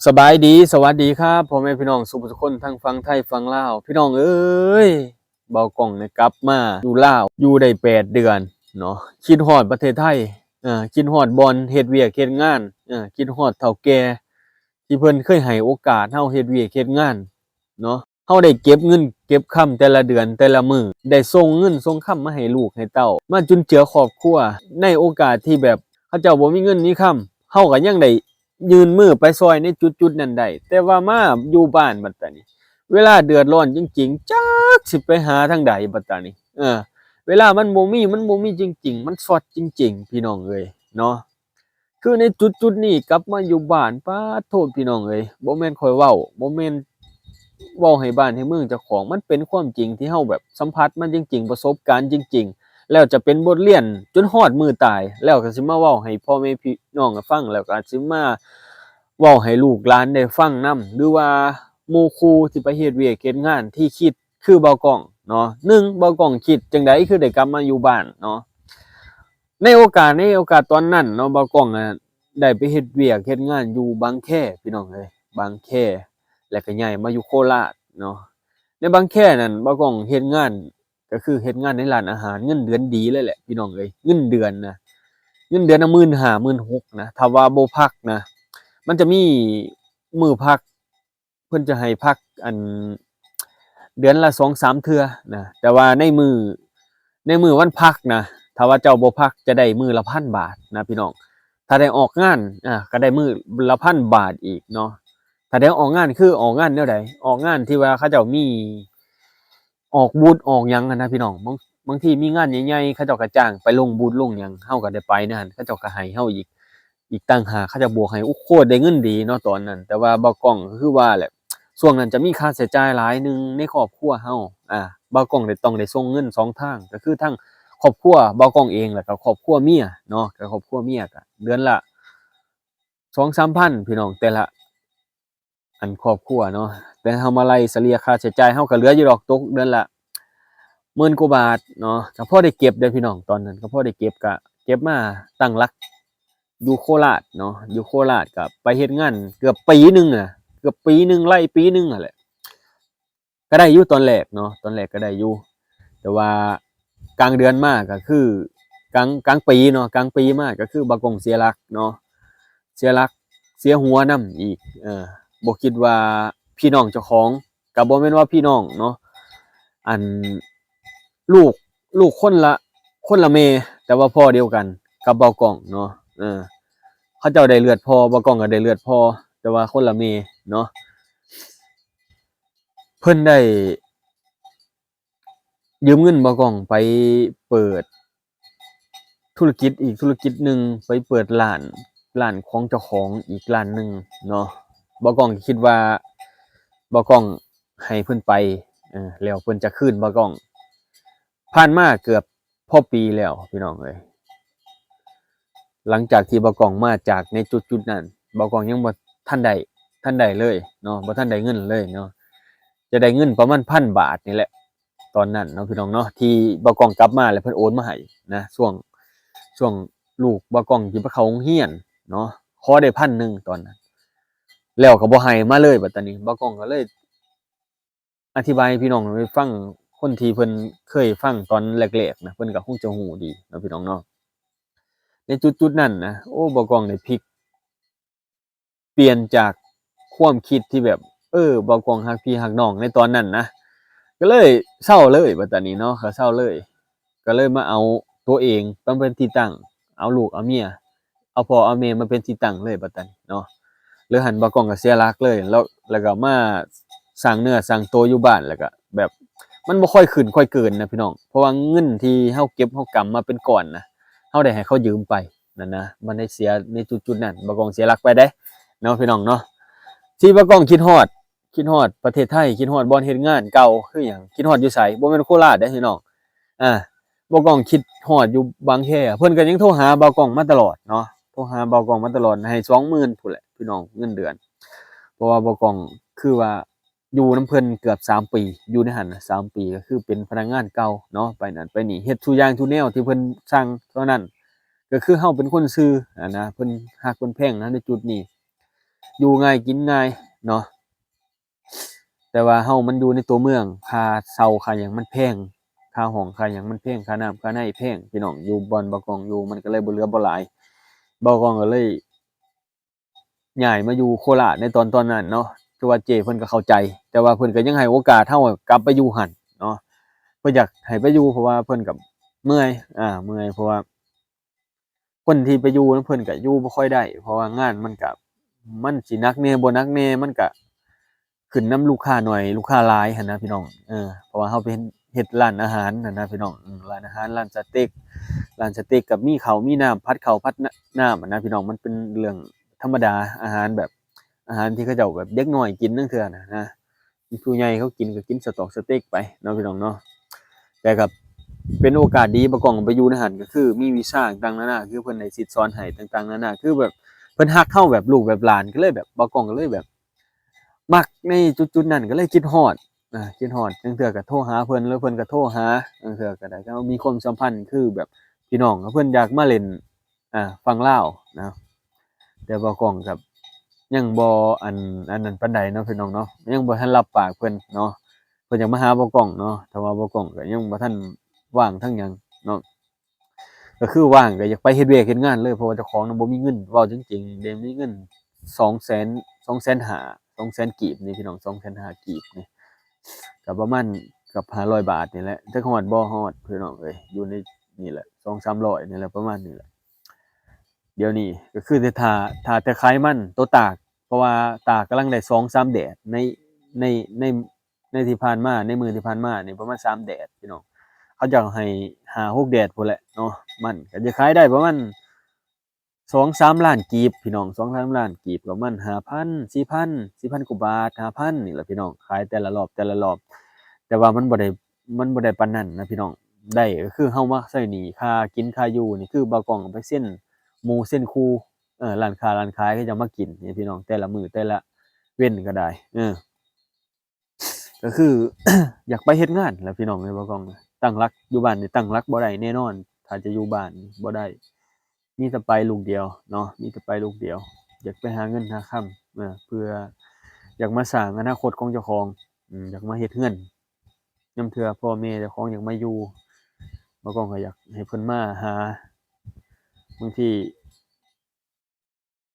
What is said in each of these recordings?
ສະບາຍດີ ສະຫວັດດີຄັບ ພໍ່ແມ່ພີ່ນ້ອງສູ່ຜູ້ສູ່ຄົນ ທັງຝັ່ງໄທຝັ່ງລາວ. ພີ່ນ້ອງເອີຍ ເບົາກ້ອງນີ້ກັບມາຢູ່ລາວ ຢູ່ໄດ້ແປດເດືອນເນາະ, ຄິດຮອດປະເທດໄທ ເອີ ຄິດຮອດບ່ອນເຮັດວຽກເຮັດງານ ເອີ ຄິດຮອດເຖົ້າແກ່ ທີ່ເພິ່ນເຄີຍໃຫ້ໂອກາດເຮົາເຮັດວຽກເຮັດງານເນາະ. ເຮົາໄດ້ເກັບເງິນເກັບຄຳແຕ່ລະເດືອນແຕ່ລະມື້ ໄດ້ສົ່ງເງິນສົ່ງຄຳມາໃຫ້ລູກໃຫ້ເຕົ້າ ມາຈຸນເຈືອຄອບຄົວ. ໃນໂອກາດທີ່ແບບເຂົາເຈົ້າບໍ່ມີເງິນມີຄຳ ເຮົາກໍຍັງໄດ້ຍື່ນມືໄປຊ່ອຍໃນຈຸດໆນັ້ນໄດ້. ແຕ່ວ່າມາຢູ່ບ້ານບັດຕານີ້ ເວລາເດືອດຮ້ອນຈິງໆ ຈັກຊິໄປຫາທາງໃດບັດຕານີ້ ເອີ ເວລາມັນບໍ່ມີ ມັນບໍ່ມີຈິງໆ ມັນຊອດຈິງໆ ພີ່ນ້ອງເອີຍເນາະ. ຄືໃນຈຸດໆນີ້ກັບມາຢູ່ບ້ານ ປາດໂທດ ພີ່ນ້ອງເອີຍ ບໍ່ແມ່ນຂ້ອຍເວົ້າ ບໍ່ແມ່ນເວົ້າໃຫ້ບ້ານໃຫ້ເມືອງເຈົ້າຂອງ ມັນເປັນຄວາມຈິງທີ່ເຮົາແບບສຳຜັດມາຈິງໆ ປະສົບການຈິງໆ ແລ້ວຈະເປັນບົດຮຽນຈົນຮອດມື້ຕາຍ ແລ້ວກໍຊິມາເວົ້າໃຫ້ພໍ່ແມ່ພີ່ນ້ອງຟັງ ແລ້ວກໍອາດຊິມາເວົ້າໃຫ້ລູກຫຼານໄດ້ຟັງນຳ ຫຼືວ່າໝູ່ຄູ່ທີ່ໄປເຮັດວຽກເຮັດງານທີ່ຄິດຄືເບົາກ້ອງເນາະ. ໜຶ່ງ ເບົາກ້ອງຄິດຈັ່ງໃດຄືໄດ້ກັບມາຢູ່ບ້ານເນາະ. ໃນໂອກາດ ໃນໂອກາດຕອນນັ້ນເນາະ ເບົາກ້ອງ ອາ ໄດ້ໄປເຮັດວຽກເຮັດງານຢູ່ບາງແຄ ພີ່ນ້ອງເອີຍ ບາງແຄ ແລ້ວກໍຍ້າຍມາຢູ່ໂຄລາດເນາະ. ໃນບາງແຄນັ້ນ ເບົາກ້ອງເຮັດງານ ກໍຄືເຮັດງານໃນຮ້ານອາຫານ ເງິນເດືອນດີເລີຍແຫຼະ ພີ່ນ້ອງເອີຍ ເງິນເດືອນນະ ເງິນເດືອນນະ ໝື່ນຫ້າ ໝື່ນຫົກ ນະ ຖ້າວ່າບໍ່ພັກນະ. ມັນຈະມີມື້ພັກ ເພິ່ນຈະໃຫ້ພັກ ອັນ ເດືອນລະສອງສາມເທື່ອນະ ແຕ່ວ່າໃນມື້ ໃນມື້ວັນພັກນະ ຖ້າວ່າເຈົ້າບໍ່ພັກ ຈະໄດ້ມື້ລະພັນບາດນະ ພີ່ນ້ອງ. ຖ້າໄດ້ອອກງານ ອາ ກໍໄດ້ມື້ລະພັນບາດອີກເນາະ. ຖ້າໄດ້ອອກງານ ຄືອອກງານແນວໃດ? ອອກງານທີ່ວ່າເຂົາເຈົ້າມີ ອອກບູດອອກຫຍັງຫັ້ນນະ ພີ່ນ້ອງ. ບາງ ບາງທີມີງານໃຫຍ່ໆ ເຂົາເຈົ້າກໍຈ້າງໄປລົງບູດລົງຫຍັງ ເຮົາກໍໄດ້ໄປໃນຫັ້ນ ເຂົາເຈົ້າກໍໃຫ້ເຮົາອີກ ອີກຕ່າງຫາກ ເຂົາເຈົ້າບວກໃຫ້ ໂອ້ໂຄດ ໄດ້ເງິນດີເນາະຕອນນັ້ນ. ແຕ່ວ່າເບົາກ້ອງກໍຄືວ່າແຫຼະ ຊ່ວງນັ້ນຈະມີຄ່າໃຊ້ຈ່າຍຫຼາຍໜຶ່ງໃນຄອບຄົວເຮົາ ອາ ເບົາກ້ອງໄດ້ ຕ້ອງໄດ້ສົ່ງເງິນສອງທາງ ກໍຄືທັງຄອບຄົວເບົາກ້ອງເອງ ແລ້ວກໍຄອບຄົວເມຍເນາະ ກໍຄອບຄົວເມຍກໍເດືອນລະສອງສາມພັນ ພີ່ນ້ອງ ແຕ່ລະ ອັນຄອບຄົວເນາະ. ແຕ່ເຮົາມາໄລ່ສະເລ່ຍຄ່າໃຊ້ຈ່າຍ ເຮົາກໍເຫຼືອຢູ່ດອກ ຕົກເດືອນລະໝື່ນກວ່າບາດເນາະ ກໍພໍໄດ້ເກັບເດ້ພີ່ນ້ອງ. ຕອນນັ້ນກໍພໍໄດ້ເກັບ ກໍເກັບມາຕັ້ງຫຼັກຢູ່ໂຄລາດເນາະ ຢູ່ໂຄລາດກໍໄປເຮັດງານເກືອບປີໜຶ່ງນະ ເກືອບປີໜຶ່ງ ໄລ່ປີໜຶ່ງຫັ້ນແຫຼະ. ກໍໄດ້ຢູ່ຕອນແລກເນາະ ຕອນແລກກໍໄດ້ຢູ່ ແຕ່ວ່າກາງເດືອນມາກໍຄື ກາງ ກາງປີເນາະ ກາງປີມາກໍຄືເບົາກ້ອງເສຍຫຼັກເນາະ ເສຍຫຼັກ ເສຍຫົວນຳອີກ ເອີ ບໍ່ຄິດວ່າພີ່ນ້ອງເຈົ້າຂອງ ກໍບໍ່ແມ່ນວ່າພີ່ນ້ອງເນາະ ອັນ ລູກ ລູກຄົນລະ ຄົນລະແມ່ ແຕ່ວ່າພໍ່ດຽວກັນກັບເບົາກ້ອງເນາະ ເອີ ເຂົາເຈົ້າໄດ້ເລືອດພໍ່ ເບົາກ້ອງກໍໄດ້ເລືອດພໍ່ ແຕ່ວ່າຄົນລະແມ່ເນາະ. ເພິ່ນໄດ້ຢືມເງິນເບົາກ້ອງໄປເປີດທຸລະກິດອີກທຸລະກິດໜຶ່ງ ໄປເປີດຮ້ານ ຮ້ານຂອງເຈົ້າຂອງອີກຮ້ານໜຶ່ງເນາະ. ເບົາກ້ອງກໍຄິດວ່າເບົາກ້ອງໃຫ້ເພິ່ນໄປ ເອີ ແລ້ວເພິ່ນຈະຄືນເບົາກ້ອງ. ຜ່ານມາເກືອບພໍປີແລ້ວ ພີ່ນ້ອງເອີຍ. ຫຼັງຈາກທີ່ເບົາກ້ອງມາຈາກໃນຈຸດໆນັ້ນ ເບົາກ້ອງຍັງບໍ່ທັນໄດ້ ທັນໄດ້ເລີຍເນາະ ບໍ່ທັນໄດ້ເງິນເລີຍເນາະ. ຈະໄດ້ເງິນປະມານພັນບາດນີ້ແຫຼະ ຕອນນັ້ນເນາະ ພີ່ນ້ອງເນາະ ທີ່ເບົາກ້ອງກັບມາແລ້ວເພິ່ນໂອນມາໃຫ້ນະ ຊ່ວງ ຊ່ວງລູກເບົາກ້ອງຊິໄປເຂົ້າໂຮງຮຽນເນາະ ຂໍໄດ້ພັນໜຶ່ງຕອນນັ້ນ ແລ້ວກໍບໍ່ໃຫ້ມາເລີຍ. ບັດຕານີ້ເບົາກ້ອງກໍເລີຍ ອະທິບາຍໃຫ້ພີ່ນ້ອງໄດ້ຟັງ ຄົນທີ່ເພິ່ນເຄີຍຟັງຕອນແລກໆນະ ເພິ່ນກໍຄົງຈະຮູ້ດີເນາະ ພີ່ນ້ອງເນາະ. ໃນຈຸດໆນັ້ນນະ ໂອ້ ເບົາກ້ອງໄດ້ພິກປ່ຽນຈາກຄວາມຄິດທີ່ແບບ ເອີ ເບົາກ້ອງຮັກພີ່ຮັກນ້ອງໃນຕອນນັ້ນນະ ກໍເລີຍເຊົາເລີຍ ບັດຕານີ້ເນາະ ກໍເຊົາເລີຍ. ກໍເລີຍມາເອົາຕົວເອງມາເປັນທີ່ຕັ້ງ ເອົາລູກເອົາເມຍ ເອົາພໍ່ເອົາແມ່ມາເປັນທີ່ຕັ້ງເລີຍບັດຕານີ້ເນາະ. ເລີຍຫັ້ນເບົາກ້ອງກໍເສຍຫຼັກເລີຍ ແລ້ວ ແລ້ວກໍມາສ້າງເນື້ອສ້າງໂຕຢູ່ບ້ານ ແລ້ວກໍແບບມັນບໍ່ຄ່ອຍຂຶ້ນຄ່ອຍເກີນນະ ພີ່ນ້ອງ ເພາະວ່າເງິນທີ່ເຮົາເກັບເຮົາກຳມາເປັນກ້ອນນະ ເຮົາໄດ້ໃຫ້ເຂົາຢືມໄປນັ້ນນະ ມັນໄດ້ເສຍໃນຈຸດໆນັ້ນ ເບົາກ້ອງເສຍຫຼັກໄປເດ້ເນາະ ພີ່ນ້ອງເນາະ. ທີ່ເບົາກ້ອງຄິດຮອດ ຄິດຮອດປະເທດໄທ ຄິດຮອດບ່ອນເຮັດງານເກົ່າ ຄືຫຍັງ ຄິດຮອດຢູ່ໃສ ບໍ່ແມ່ນໂຄລາດເດ້ພີ່ນ້ອງ. ອາ ເບົາກ້ອງຄິດຮອດຢູ່ບາງແຄ ເພິ່ນກໍຍັງໂທຫາເບົາກ້ອງມາຕະຫຼອດເນາະ ໂທຫາເບົາກ້ອງມາຕະຫຼອດ ໃຫ້ສອງໝື່ນພຸ້ນແຫຼະພີ່ນ້ອງ ເງິນເດືອນ. ເພາະວ່າເບົາກ້ອງຄືວ່າຢູ່ນຳເພິ່ນເກືອບສາມປີ ຢູ່ໃນຫັ້ນນະສາມປີ ກໍຄືເປັນພະນັກງານເກົ່າເນາະ ໄປນັ້ນໄປນີ້ ເຮັດທຸກຢ່າງທຸກແນວທີ່ເພິ່ນສັ່ງເທົ່ານັ້ນ. ກໍຄືເຮົາເປັນຄົນຊື່ຫັ້ນນະ ເພິ່ນຮັກເພິ່ນແພງນະໃນຈຸດນີ້. ຢູ່ງ່າຍກິນງ່າຍເນາະ. ແຕ່ວ່າເຮົາມັນຢູ່ໃນຕົວເມືອງ ຄ່າເຊົ່າຄ່າຫຍັງມັນແພງ ຄ່າຫ້ອງຄ່າຫຍັງມັນແພງ ຄ່ານ້ຳຄ່າໃນແພງ ພີ່ນ້ອງ. ຢູ່ບ່ອນບ່າວກ້ອງຢູ່ມັນກໍເລີຍບໍ່ເຫຼືອບໍ່ຫຼາຍ ບ່າວກ້ອງກໍເລີຍຍ້າຍມາຢູ່ໂຄລາດໃນຕອນ ຕອນນັ້ນເນາະ. ຄືວ່າເຈ້ເພິ່ນກໍເຂົ້າໃຈ ແຕ່ວ່າເພິ່ນກໍຍັງໃຫ້ໂອກາດເຮົາກັບໄປຢູ່ຫັ້ນເນາະ. ເພິ່ນຢາກໃຫ້ໄປຢູ່ ເພາະວ່າເພິ່ນກໍເມື່ອຍ ອາ ເມື່ອຍ ເພາະວ່າ ຄົນທີ່ໄປຢູ່ນຳເພິ່ນກໍຢູ່ບໍ່ຄ່ອຍໄດ້ ເພາະວ່າງານມັນກໍ ມັນຊິໜັກແດ່ບໍ່ໜັກແດ່ ມັນກໍຂຶ້ນນຳລູກຄ້າໜ້ອຍລູກຄ້າຫຼາຍຫັ້ນນະພີ່ນ້ອງ. ເອີ ເພາະວ່າເຮົາໄປເຮັດ ເຮັດຮ້ານອາຫານຫັ້ນນະພີ່ນ້ອງ. ເອີ ຮ້ານອາຫານ ຮ້ານສະເຕັກ ຮ້ານສະເຕັກກໍມີເຂົ້າມີນ້ຳ ຜັດເຂົ້າຜັດນ- ນ້ຳຫັ້ນນະພີ່ນ້ອງ. ມັນເປັນເລື່ອງທຳມະດາ ອາຫານແບບ ອາຫານທີ່ເຂົາເຈົ້າແບບເດັກນ້ອຍກິນລາງເທື່ອນະ ນະ ຜູ້ໃຫຍ່ເຂົາກິນກໍກິນສະຕອກສະເຕັກໄປເນາະພີ່ນ້ອງເນາະ. ແຕ່ກໍເປັນໂອກາດດີ ບ່າວກ້ອງໄປຢູ່ໃນຫັ້ນ ກໍຄືມີວິຊາຕ່າງໆນານາ ຄືເພິ່ນໄດ້ສິດສອນໃຫ້ຕ່າງໆນານາ ຄືແບບເພິ່ນຮັກເຮົາແບບລູກແບບຫຼານ ກໍເລີຍແບບ ບ່າວກ້ອງກໍເລີຍແບບມັກໃນຈຸດໆນັ້ນ ກໍເລີຍຄິດຮອດ ອາ ຄິດຮອດ. ລາງເທື່ອກໍໂທຫາເພິ່ນ ຫຼືເພິ່ນກໍໂທຫາ ລາງເທື່ອກໍໄດ້ ກໍມີຄວາມສຳພັນຄືແບບພີ່ນ້ອງ ເພິ່ນຢາກມາຫຼິ້ນ ອ່າ ຝັ່ງລາວນະ. ແຕ່ບ່າວກ້ອງກໍຍັງບໍ່ອັນ ອັນນັ້ນປານໃດເນາະພີ່ນ້ອງເນາະ ຍັງບໍ່ທັນຮັບປາກເພິ່ນເນາະ. ເພິ່ນຢາກມາຫາບ່າວກ້ອງເນາະ ແຕ່ວ່າບ່າວກ້ອງກໍຍັງບໍ່ທັນວ່າງທັງຫຍັງເນາະ. ກໍຄືວ່າງກໍຢາກໄປເຮັດວຽກເຮັດງານເລີຍ ເພາະວ່າເຈົ້າຂອງນະບໍ່ມີເງິນ ເວົ້າຈິງໆ ໄດ້ມີເງິນສອງແສນ ສອງແສນຫ້າ ສອງແສນກີບນີ້ພີ່ນ້ອງ ສອງແສນຫ້າກີບນີ້ ກໍປະມານເກືອບຫ້າຮ້ອຍບາດນີ້ແຫຼະ. ຈັກຮອດບໍ່ຮອດພີ່ນ້ອງເອີຍ ຢູ່ໃນນີ້ແຫຼະ ສອງສາມຮ້ອຍນີ້ແຫຼະ ປະມານນີ້ແຫຼະ. ດຽວນີ້ກໍຄືແຕ່ຖ້າ ຖ້າແຕ່ຂາຍມັນໂຕຕາກ ເພາະວ່າຕາກກຳລັງໄດ້ສອງສາມແດດ ໃນ ໃນ ໃນ ໃນທີ່ຜ່ານມາ ໃນມື້ທີ່ຜ່ານມານີ້ປະມານສາມແດດພີ່ນ້ອງ. ເຂົາເຈົ້າໃຫ້ຫ້າຫົກແດດພຸ້ນແຫຼະເນາະ. ມັນກໍຈະຂາຍໄດ້ປະມານສອງສາມລ້ານກີບພີ່ນ້ອງ ສອງສາມລ້ານກີບ ປະມານຫ້າພັນ ສີ່ພັນ ສີ່ພັນກວ່າບາດ ຫ້າພັນນີ້ແຫຼະພີ່ນ້ອງ ຂາຍແຕ່ລະລອບ ແຕ່ລະລອບ. ແຕ່ວ່າມັນບໍ່ໄດ້ ມັນບໍ່ໄດ້ປານນັ້ນນະພີ່ນ້ອງ. ໄດ້ກໍຄືເຮົາມາໃຊ້ໜີ້ ຄ່າກິນຄ່າຢູ່ນີ້ ຄືບ່າວກ້ອງໄປເຊັນໝູ່ເຊັນຄູ່ ເອີ ຮ້ານຄ້າຮ້ານຂາຍເຂົາເຈົ້າມາກິນນີ້ພີ່ນ້ອງ ແຕ່ລະມື້ແຕ່ລະເວັນກໍໄດ້ ເອີ ກໍຄື ຢາກໄປເຮັດງານແຫຼະພີ່ນ້ອງເອີຍ. ບ່າວກ້ອງຕັ້ງຫຼັກຢູ່ບ້ານນີ້ ຕັ້ງຫຼັກບໍ່ໄດ້ແນ່ນອນ ຖ້າຈະຢູ່ບ້ານນີ້ບໍ່ໄດ້ ມີແຕ່ໄປລູກດຽວເນາະ ມີແຕ່ໄປລູກດຽວ. ຢາກໄປຫາເງິນຫາຄຳ ເອີ ເພື່ອຢາກມາສ້າງອະນາຄົດຂອງເຈົ້າຂອງ ອາ ຢາກມາເຮັດເຮືອນ ຍາມເທື່ອພໍ່ແມ່ເຈົ້າຂອງຢາກມາຢູ່ ບ່າວກ້ອງກໍຢາກໃຫ້ເພິ່ນມາຫາ ບາງທີ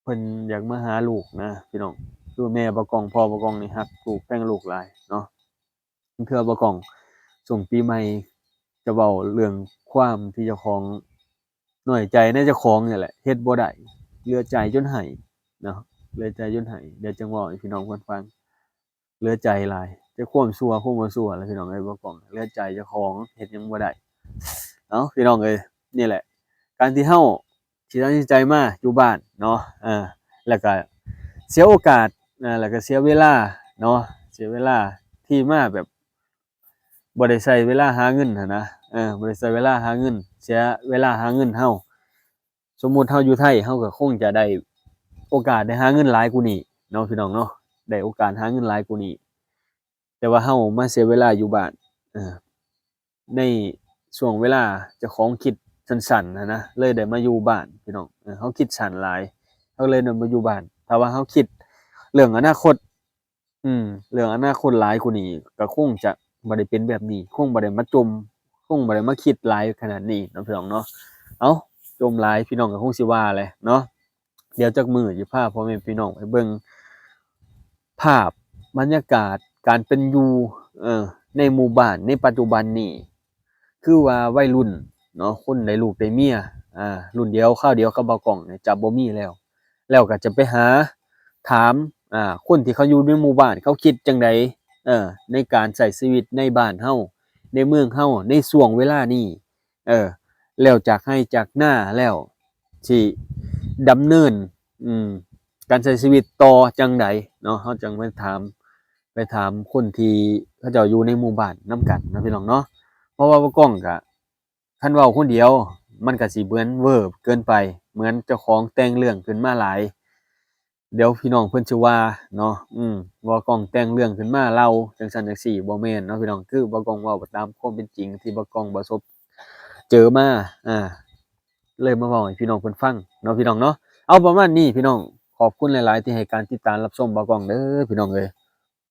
ເພິ່ນຢາກມາຫາລູກນະພີ່ນ້ອງ. ຄືແມ່ບ່າວກ້ອງ ພໍ່ບ່າວກ້ອງນີ້ຮັກລູກແພງລູກຫຼາຍເນາະ. ເທື່ອບ່າວກ້ອງຊ່ວງປີໃໝ່ຈະເວົ້າເລື່ອງຄວາມທີ່ເຈົ້າຂອງນ້ອຍໃຈໃນເຈົ້າຂອງນີ້ແຫຼະ ເຮັດບໍ່ໄດ້ ເຫຼືອຈ່າຍຈົນໄຫ້ເນາະ ເຫຼືອຈ່າຍຈົນໄຫ້. ດຽວຈັ່ງເວົ້າໃຫ້ພີ່ນ້ອງເພິ່ນຟັງ. ເຫຼືອໃຈຫຼາຍ ຈັກຄວາມຊົ່ວຄວາມບໍ່ຊົ່ວລະພີ່ນ້ອງເອີຍ. ບ່າວກ້ອງເຫຼືອໃຈເຈົ້າຂອງ ເຮັດຫຍັງບໍ່ໄດ້. ເອົ້າ ພີ່ນ້ອງເອີຍ ນີ້ແຫຼະ ການທີ່ເຮົາຊິຕັດສິນໃຈມາຢູ່ບ້ານເນາະ ເອີ ແລ້ວກະເສຍໂອກາດ ເອີ ແລ້ວກະເສຍເວລາເນາະ ເສຍເວລາທີ່ມາແບບບໍ່ໄດ້ໃຊ້ເວລາຫາເງິນຫັ້ນນະ ເອີ ບໍ່ໄດ້ໃຊ້ເວລາຫາເງິນ ເສຍເວລາຫາເງິນເຮົາ. ສົມມຸດເຮົາຢູ່ໄທ ເຮົາກໍຄົງຈະໄດ້ໂອກາດໄດ້ຫາເງິນຫຼາຍກວ່ານີ້ເນາະ ພີ່ນ້ອງເນາະ ໄດ້ໂອກາດຫາເງິນຫຼາຍກວ່ານີ້. ແຕ່ວ່າເຮົາມາເສຍເວລາຢູ່ບ້ານ ເອີ ໃນຊ່ວງເວລາເຈົ້າຂອງຄິດສັ້ນໆຫັ້ນນະ ເລີຍໄດ້ມາຢູ່ບ້ານ ພີ່ນ້ອງ. ເອີ ເຮົາຄິດສັ້ນຫຼາຍ ເຮົາເລີຍໄດ້ມາຢູ່ບ້ານ. ຖ້າວ່າເຮົາຄິດເລື່ອງອະນາຄົດ ອືມ ເລື່ອງອະນາຄົດຫຼາຍກວ່ານີ້ ກໍຄົງຈະບໍ່ໄດ້ເປັນແບບນີ້ ຄົງບໍ່ໄດ້ມາຈົ່ມ ຄົງບໍ່ໄດ້ມາຄິດຫຼາຍຂະໜາດນີ້ເນາະ ພີ່ນ້ອງເນາະ. ເອົ້າ ຈົ່ມຫຼາຍ ພີ່ນ້ອງກໍຄົງຊິວ່າແຫຼະເນາະ. ດຽວຈັກມື້ຊິພາພໍ່ແມ່ພີ່ນ້ອງໄປເບິ່ງພາບບັນຍາກາດການເປັນຢູ່ ເອີ ໃນໝູ່ບ້ານໃນປັດຈຸບັນນີ້ ຄືວ່າໄວລຸ້ນເນາະ ຄົນໄດ້ລູກໄດ້ເມຍ ອ່າ ລຸ້ນດຽວຄາວດຽວກັບບ່າວກ້ອງນີ້ຈະບໍ່ມີແລ້ວ. ແລ້ວກໍຈະໄປຫາຖາມ ອ່າ ຄົນທີ່ເຂົາຢູ່ໃນໝູ່ບ້ານ ເຂົາຄິດຈັ່ງໃດ ເອີ ໃນການໃຊ້ຊີວິດໃນບ້ານເຮົາ ໃນເມືອງເຮົາ ໃນຊ່ວງເວລານີ້ ເອີ ແລ້ວຈາກໄຮ່ຈາກນາແລ້ວ ຊິດຳເນີນ ອືມ ການໃຊ້ຊີວິດຕໍ່ຈັ່ງໃດເນາະ. ເຮົາຈັ່ງໄປຖາມ ໄປຖາມຄົນທີ່ເຂົາເຈົ້າຢູ່ໃນໝູ່ບ້ານນຳກັນເນາະ ພີ່ນ້ອງເນາະ. ເພາະວ່າບ່າວກ້ອງກະ ຄັນເວົ້າຄົນດຽວ ມັນກະຊິເໝືອນເວີເກີນໄປ ເໝືອນເຈົ້າຂອງແຕ່ງເລື່ອງຂຶ້ນມາຫຼາຍ. ດຽວພີ່ນ້ອງເພິ່ນຊິວ່າເນາະ ອືມ ວ່າກ້ອງແຕ່ງເລື່ອງຂຶ້ນມາເລົ່າຈັ່ງຊັ້ນຈັ່ງຊີ້ ບໍ່ແມ່ນເນາະ ພີ່ນ້ອງ. ຄືບ່າວກ້ອງເວົ້າຕາມຄວາມເປັນຈິງທີ່ບ່າວກ້ອງປະສົບເຈີມາ ອ່າ ເລີຍມາເວົ້າໃຫ້ພີ່ນ້ອງເພິ່ນຟັງເນາະ ພີ່ນ້ອງເນາະ. ເອົາ ປະມານນີ້ ພີ່ນ້ອງ ຂອບຄຸນຫຼາຍໆທີ່ໃຫ້ການຕິດຕາມຮັບຊົມບ່າວກ້ອງເດີພີ່ນ້ອງເອີຍ.